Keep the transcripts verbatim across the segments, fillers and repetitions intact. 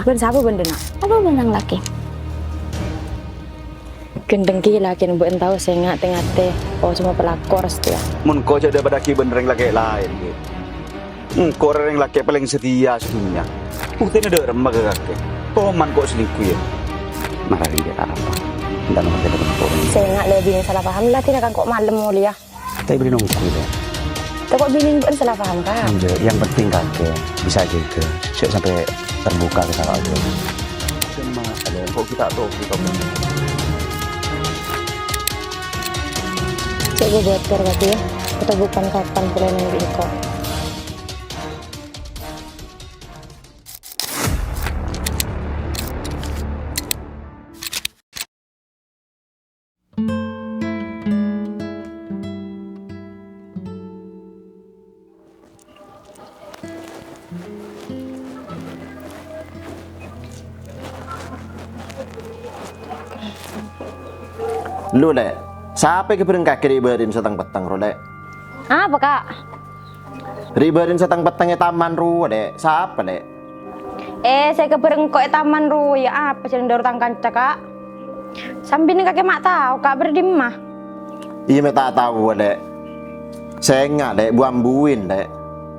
Bân sapa bân dâ'enna'? Apa bân rèng lakè? Ghântèng ghi lakèna bâ'na tao sènga' tè-ngatè, ocoma pelakor satèya. Mon ko' jhâ' dâ-padâ ghi bân rèng lakè laèn, ghi. Engko' rèng lakè palèng setia sadhunnya. Buktèna dâ' remma ka kakè. Toman ko' selingkuh, yâ. Mara rèng ghi' arapa? Entar nomor telepon engko' rèng. Sènga' lè binè sala paham la, dina kan ko' malem molèya. Tapi bâli nunggu, Dek. Tako' binèna bâ'na sala paham, Kak. Enggak, yang penting kakè bisa jaga. Jhâ' sampè' terbuka ka kakè. Cuma ada yang kok kita tahu, kita pun. Cek gue bocor, Kak, ya. Atau bukan kapan kuliah nanti kok. Lu, Lè', sapè kabhâreng kakè rè' bârin sè teng-petteng, ro, Lè'? Apa, Kak? Rè' bârin sè teng-petteng è taman rowa, Lè'. Sapa, Lè'? Eh, sè kabhâreng engko' è taman rowa, yâ apa sè ndâr tang kanca, Kak? Sambina kakè ma' tao, Kak, bâri' dimma? Iyâ, mè' ta' tao, Lè'. Sènga', Lè', bu-ambuin, Lè'.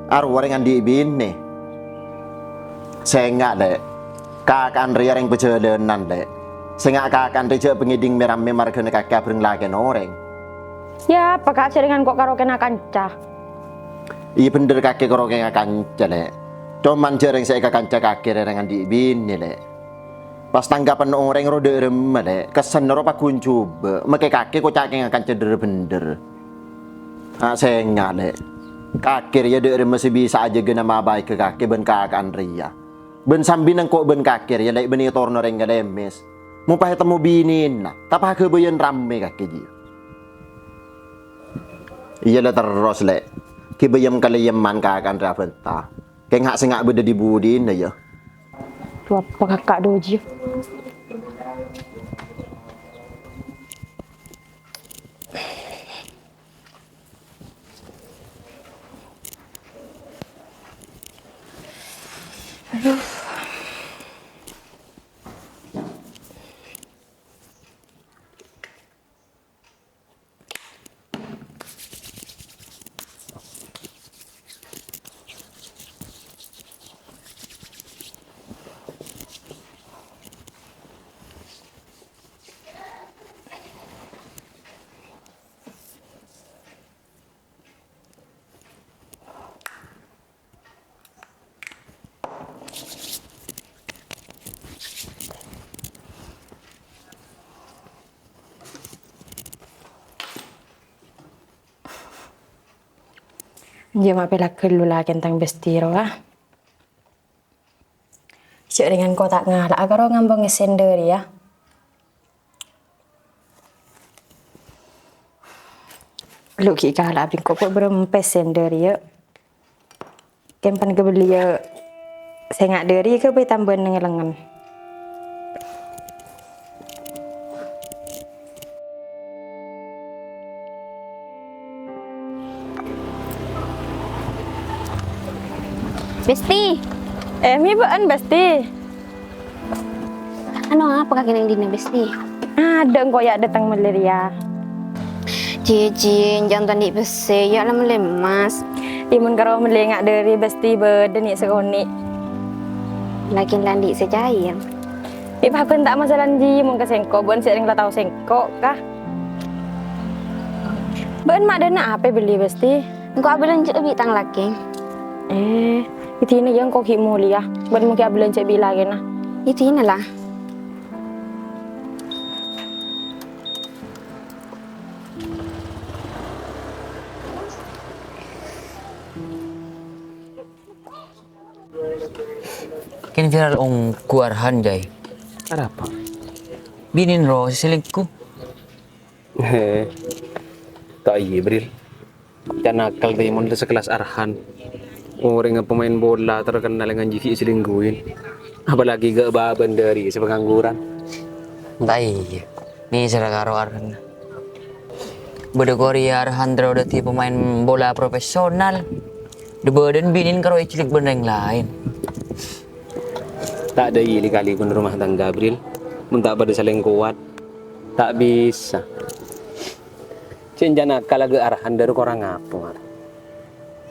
Arowa rèng andi' binè. Sènga', Lè'. Kaka'an rèya rèng pajhâlânan, Lè'. Sènga' kaka'an rè jhâ' pangèdhing mè-rammè marghâna kakè abhâreng lakèna orèng. Yâ, apa, Kak, jhâ' rèng engko' karo kèna kanca? Iyâ bhender kakè karo kèna kanca, Lè'. Coman jhâ' rèng sè èkakanca kakè rè rèng andi' binè, Lè'. Pas tanggapan orèng ro dâ' remma, Lè'. Kessenna ro paggun jhubâ', makè kakè koca' kèna kanca dhâr-bhender. A, sènga', Lè'. Kakè rèya dâ' remma sè bisa ajâgâ nama baikka kakè bân kaka'an rèya. Bân sambina engko' bân kakè rèya, Lè', bânnè toronna rèng kalèmès. Mon pas ètemmo binèna, ta' paghâbâyân rammè kakè jiyâ. Iyâ la terros, Lè'. Ghibâ yem-kalèyemman kaka'an rè abhânta. Kèng ha' sènga' bâdâ dhi-budhina, yâ. Duh, apa kakak doji? Aduh. Jhâ' ma' pèlak ghâllu la kèntang besti rowa. Jhâ' rèng engko' ta' ngala'a karo ngambâng è sèndâ rèya. Lu ghi' kala'a bi' engko' bârâmpa sèndâ rèya. Kèng pan ghâbâlliyâ sènga' dâri ghâbây tambâna neng-lengngen. Besti. Eh, mè' bâ'ân, Besti? Anu, apa kakè neng dinna, Besti? Adâ' engko' yâ dâteng mellè rèya. Cincin, jhâ' ta' andi' pèssè, yâ la mellè emmas. Iyâ mon karo mellè nga' dâri, Besti, bâdâ nè' sakonè'. Lakèn la andi' sè caè, yâ. È, bâ'ân ta' masalah jiyâ mon ka sèngko', bâ'ân sè rèng la tao sèngko', ka. Bâ'ân ma' dâna apa bellè, Besti? Engko' abâlânjhâ bi' tang lakè. Eh, èdina yâ engko' ghi' molèya. Bâ'ân mon ghi' abâlânjhâ bi' lakèna. Èdina la. Kèng viral ongghu Arhan, Jay. Arapa? Binèna rowa sè selingkuh. He. Ta' iyâ, Bril. Can nakal, Tay, mon la sakelas Arhan. Orèngnga pemain bola terkenal nganji ghi' selingkuhin. Apalagi ghâ' bâbâna dâri sè pengangguran. Ta' iyâ. Nèsèra karo Arhan. Bâdâ korè Arhan terro dhâddhi pemain bola profesional. Dâ-bâdâna binèna karo ècellèk bân rèng laèn. Ta' dhâ' li-kali ghun rumah tangga, Bril. Mon ta' padâ salèng kowat, ta' bisa. Cè' èncana kalaga arahan dâri korang apa, Mar?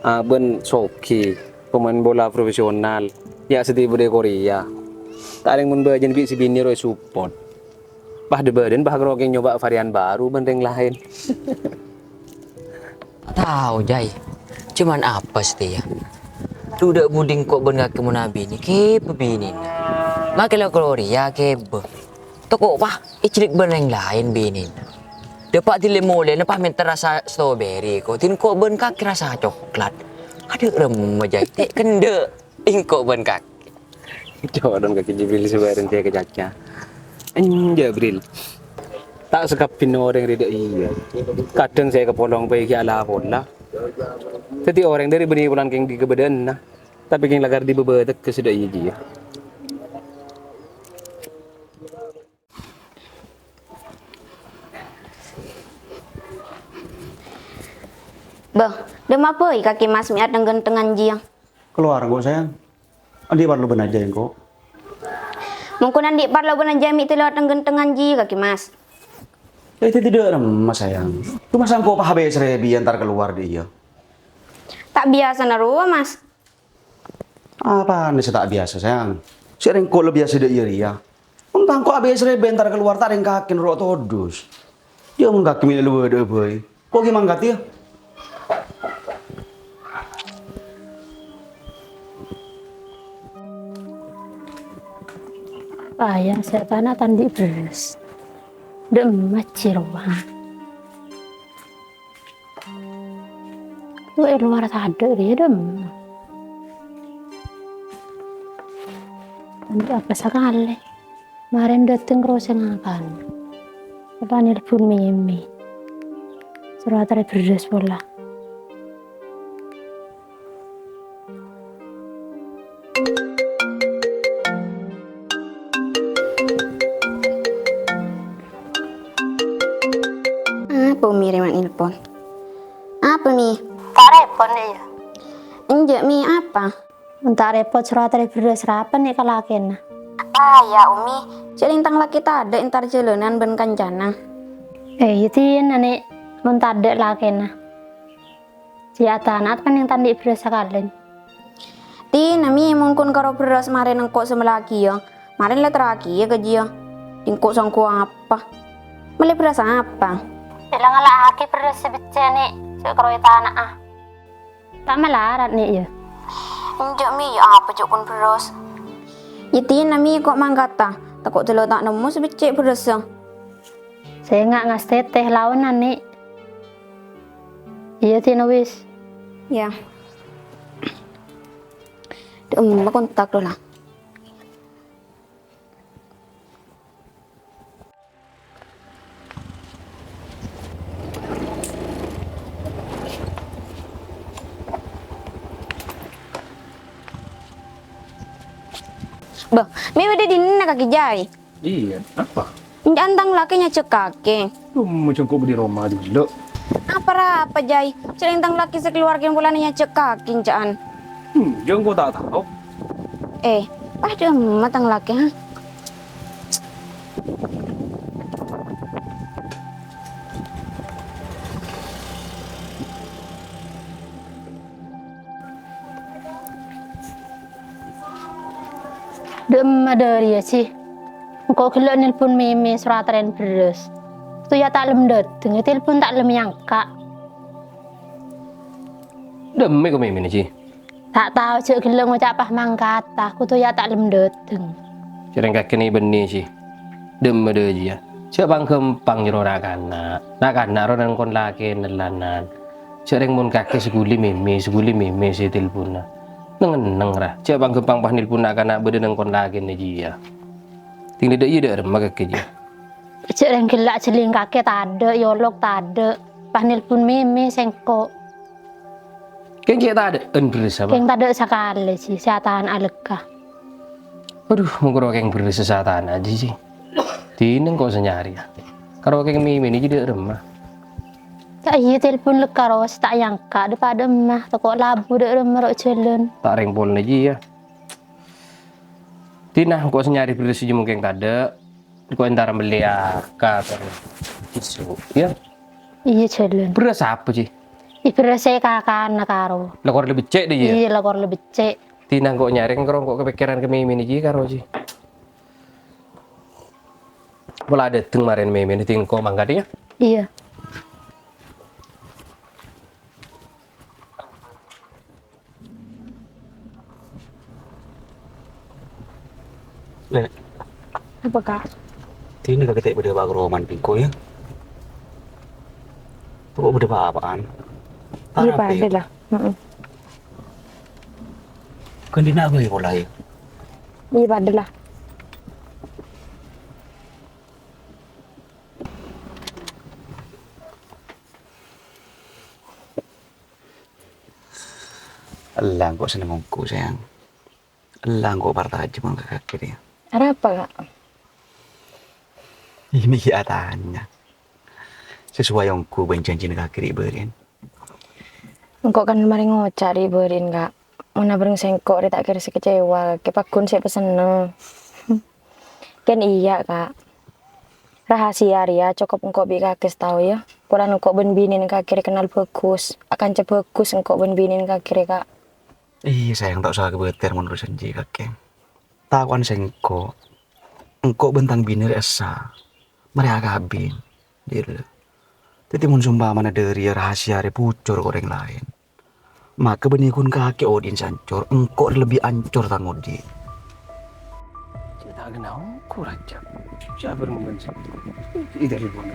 Abâ'na soghi, pemain bola profesional, ya' satèya bâdâ è Korea. Ta' rèng mon bâjâna bi' sè binè rowa èsupport. Pas dâ-bâdâna pas ghârokèng nyoba varian baru bân rèng laèn. Ta' tao, Jay. Cuman apa satèya? Dhu dâ' budi engko' bân kakè mon abinè, kèbâ binèna. Make la Gloria kèbâ. Tako' pas ècèlèk bân rèng laèn binèna. Dâpa' dhili molèna pas mènta rasa stroberi ko, dhin engko' bân kakè rasa coklat. Adhu, remma, Jay. Tè' kendâ'. Engko' bân kakè. Coron kakè Jibril sè bâreng sè kacaca. Enjâ', Bril. Ta' sakabbhina orèng rè dâ' iyâ. Kadhâng sè kapolong bhâi ghi' ala-pola. Dhâddhi orèng dâri bânnè polana kèng dhi kabâdâ'ânna, tapè kèng lakar dhi bâbâtègghâ sè dâ' iyâ jiyâ. Bâh, dâ' emma bhâi kakè Mas mè' ateng-ghântengan jiyâ? Kalowar engko', sayang. Andi' parlo bân Ajay engko'? Mon andi' parlo bân Ajay mè' dâ' lowar ateng-ghântengan jiyâ kakè Mas. Eh, dhâddhi dâ' remma, sayang. Coma sangko' pas abâs rèbâ entar kalowar dâ' iyâ. Ta' biyasana rowa, Mas. Apana sè ta' biyasa, sayang? Sè rèng engko' la biyasa dâ' iyâ rèya. Mon tangko' abâs rèbâ entar kalowar ta' rèng kakè noro' todus. Jhâ' mon kakè mè' la bâdâ'â bhâi. Ko' ghi' mangkat, yâ. Paya sè tana ta' andi' bherrâs. Dâ' emma jiyâ rowa. Tuh, è lowar tadâ' rèya, dâ' emma. Andi' apa sakalè. Marèn dâteng karo sè ngakan. Apa nelpon Mimi. Soro atarè bherrâs pola. Apa Umi rèya ma' nelpon? Apa, Mi? Ta' rèpot, yâ? Enjâ', Mi, apa? Mon ta' rèpot, soro atarè bherrâs rapa nè' ka lakèna? Ah, yâ, Umi. Jhâ' rèng tang lakè tadâ' entar jhâlânan bân kancana. Eh, iyâ, Tin, nè', mon tadâ' lakèna. Sè atana'a panèng ta' andi' bherrâs sakalèn. Dina, Mi, mon ghun karo bherrâs marèn engko' sè mellèaghi, yâ. Marèn la èterraghi, yâ, ka jiyâ. Engko' sangko apa? Mellè bherrâs apa? Ella ngalla'aghi bherrâs sè beccè', nè', sè karo ètana'a. Ta' malarat, nè', yâ? Enjâ', Mi, yâ apa jhâ' ghun bherrâs? Yâ, dina, Mi, ko' mangkata. Tako' dâlâ ta' nemmo sè beccè' bherrâssa. Sènga' ngastètè laonan, nè'. Iyâ, Tin, wis. Yâ. Dâ' emma kontak lo, la. Bâh, mè' bâdâ dinna kakè, Jay? Iyâ, apa? Ènjâ' tang lakè nyajhâk kakè. Dum, jhâ' engko' bâdâ è roma jiyâ. Apa-rapa, Jay? Jhâ' rèng tang lakè sè kalowar ghun polana nyajhâk kakè, ènjâ'. Hmm, jhâ' engko' ta' tao. Eh, pas dâ' emma tang lakè, ha? Dâ' emma dâri, yâ, Ji. Engko' ghellâ' nelpon Mimi soro atarèn bherrâs. Ghâto yâ ta' lem dâteng, ètelpon ta' lem èangka'. Dâ' emma ko' Mimi, Ji? Ta' tao, jhâ' ghellâ' ngoca' pas mangkata, ghâto yâ ta' lem dâteng. Jhâ' rèng kakè nè' bânnè, Ji. Dâ' emma dâ' jiyâ. Jhâ' pang-ghâmpang nyoro na'-kana'. Na'-kana' rowa nèng kon lakè nellanan. Jhâ' rèng mon kakè sè ghuli Mimi, sè ghuli Mimi sè telponna. Neng-enneng, ra. Jhâ' pang-ghâmpang pas nelpon na'-kana' bâdâ nèng kon lakèna jiyâ. Ding dâ' iyâ dâ' remma kakè jiyâ. Jhâ' rèng ghellâ' jhelling kakè tadâ', yolok tadâ'. Pas nelpon Mimi sèngko'. Kèng cè' tadâ'ân bherrâs apa? Kèng tadâ' sakalè, Ji, sè atana'a lekka. Adhu, mongko ro kèng bherrâs sè atana'a, Ji, Ji. Dina engko' sè nyarè, yâ. Karo kèng Mimi nè' jiyâ dâ' remma. Ta' iyâ telpon lekka ro, sè ta' èangka', dâpa' dâ' emma, tako' labu dâ' remma ro' jhâlân. Ta' rèng polana jiyâ. Tina, engko' sè nyarè bherrâs jiyâ mungkin tadâ'. Engko' entara mellèya ka, ka tisu, yâ. Iyâ, jhâlân. Bherrâs apa, Ji? Ih, bherrâs sè kakana, Karo. La kor la beccè', dâ, yâ? Iyâ, la kor la beccè'. Tina, engko' nyarè, engko' kapèkkèran ka Mimin, Ji, Karo, Ji. Pola dâteng marèna Mimin, engko' mangkat, yâ? Iyâ. Lè'. Apa, Kak? Tina kakè ta' bâdâ apa-apa ka romana bi' engko', yâ? Engko' bâdâ apa-apaan? Iyâ, padâ la. Heeh. Kan dinna' ghâbây pola, yâ? Iyâ, padâ la. Ella engko' senneng ongghu, sayang. Ella engko' parcajâ mon ka kakè rèya. Arapa, Kak? Iyâ, mè' ghi' atanya. Sesuai ongghu bân janjina kakè rèya bâri'na. Engko' kan marè ngoca' rèya bâri'na, Kak. Mon abhâreng sèngko' rèya ta' kèra sè kecewa, kakè pagghun sè èpèsennè. Kan iyâ, Kak. Rahasia rèya cokop engko' bi' kakè sè tao, yâ. Polana engko' bân binèna kakè rèya kennal bhâghus, akanca bhâghus engko' bân binèna kakè rèya, Kak. Iyâ, sayang, ta' osa kabâtèr mon urusan jiyâ kakè. Tako'an sèngko', engko' bân tang binè rèya essa, marè akabin, jârèya. Dhâddhi, mon sompamana dhâriyâ rahasia rèya bocor ka orèng laèn, maka bânnè ghun kakè odi'na sè ancor, engko' rèya lebbi ancor tang odi'. Cè' ta' kenna ongghu, Rajab. Sabbhâr mangkèn sè. Ida rèbun.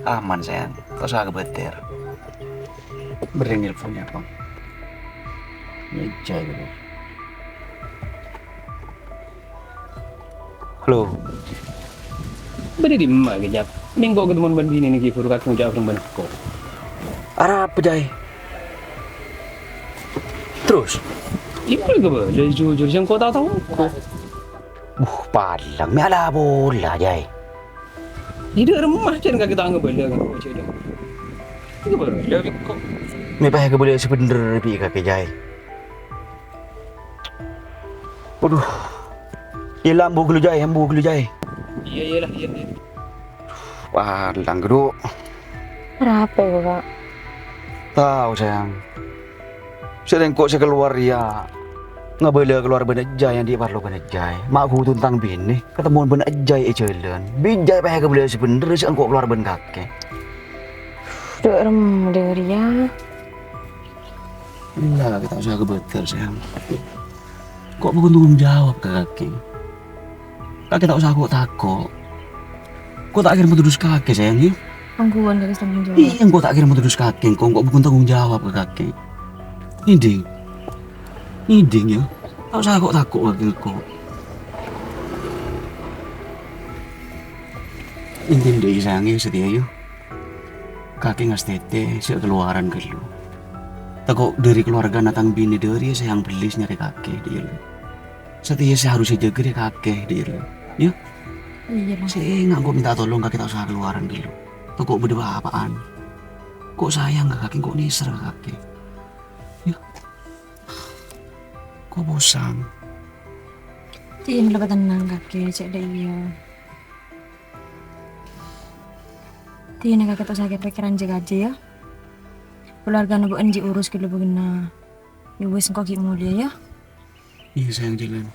Aman, sayang. Ta' osa kabâtèr. Bârri' nelpon, yâ, Kong. Meja itu. Halo. Bâdâ è dimma, Jab? Nèng kok ketemuan bân binèna ghi' buru kakè ngoca' bhâreng bân engko'. Arapa, Jay? Terus? Iyâ, ghâbây jujur, sèngko' ta' tao. Buh, palang, mè' ala pola, Jay. Iyâ, dâ' remma, cè' kakè ta' ngabâlâ, kan, kok, cè' dâ'. Ngabâlâ, bi' engko'. Mè' pas ngabâlâ sè bhendher, bi' kakè, Jay. Waduh. Iyâ, la, ambu ghâllu, Jay, ambu ghâllu, Jay. Iyâ, iyâ, la, iyâ, iyâ. Palang, ghâdhu. Arapa, Kak? Tao, sayang. Sè engko' sè kalowar rèya ngabâlâ kalowar bân ejjhâ, yâ, andi' parlo bân ejjhâ. Ma' ghun tang binè, ketemuan bân ejjhâ è jhâlân. Bi' ejjhâ pas kabâlâ sè bhendher, sè engko' kalowar bân kakè. Dâ' remma dhâriyâ. Ella, kakè ta' osa kabâtèr, sayang. Ko' pagghun tanggung jawab ka kakè. Kakè ta' osa ko'-tako'. Ko' ta' kèra matodus kakè, sayang, yâ. Angghuwân kakè tanggung jawab. Iyâ, ko' ta' kèra matodus kakè, ko', ko' pagghun tanggung jawab ka kakè. Ngèdhing. Ngèdhing, yâ. Ta' osa ko'-tako' kakè, ko'. Intin dâri sayang, yâ, satèya, yâ. Kakè ngastètè sè kalowaran ghâllu. Tako' dâri kalowargana tang binè dhâriyâ sè yang bellis nyarè kakè, dhiyâ. Satèya sè harus èjâgâ rèya kakè, dhiyâ. Yâ? Iyâ, Mas. Sè enga' engko' mènta tolong kakè ta' osa kalowaran ghâllu. Tako' bâdâ pa-apaan. Ko' sayang ka kakè, ko' nèser ka kakè. Yâ. Ko' posang. Cè' la patennang kakè, cè' dâ' iyâ. Dina kakè ta' osa pèkkèran jâ-kajâ, yâ. Kalowargana bâ'na jiyâ urus ghâllu bâ'na. Yâ wis, engko' ghi' molèya, yâ. Iyâ, sayang, jhâlân.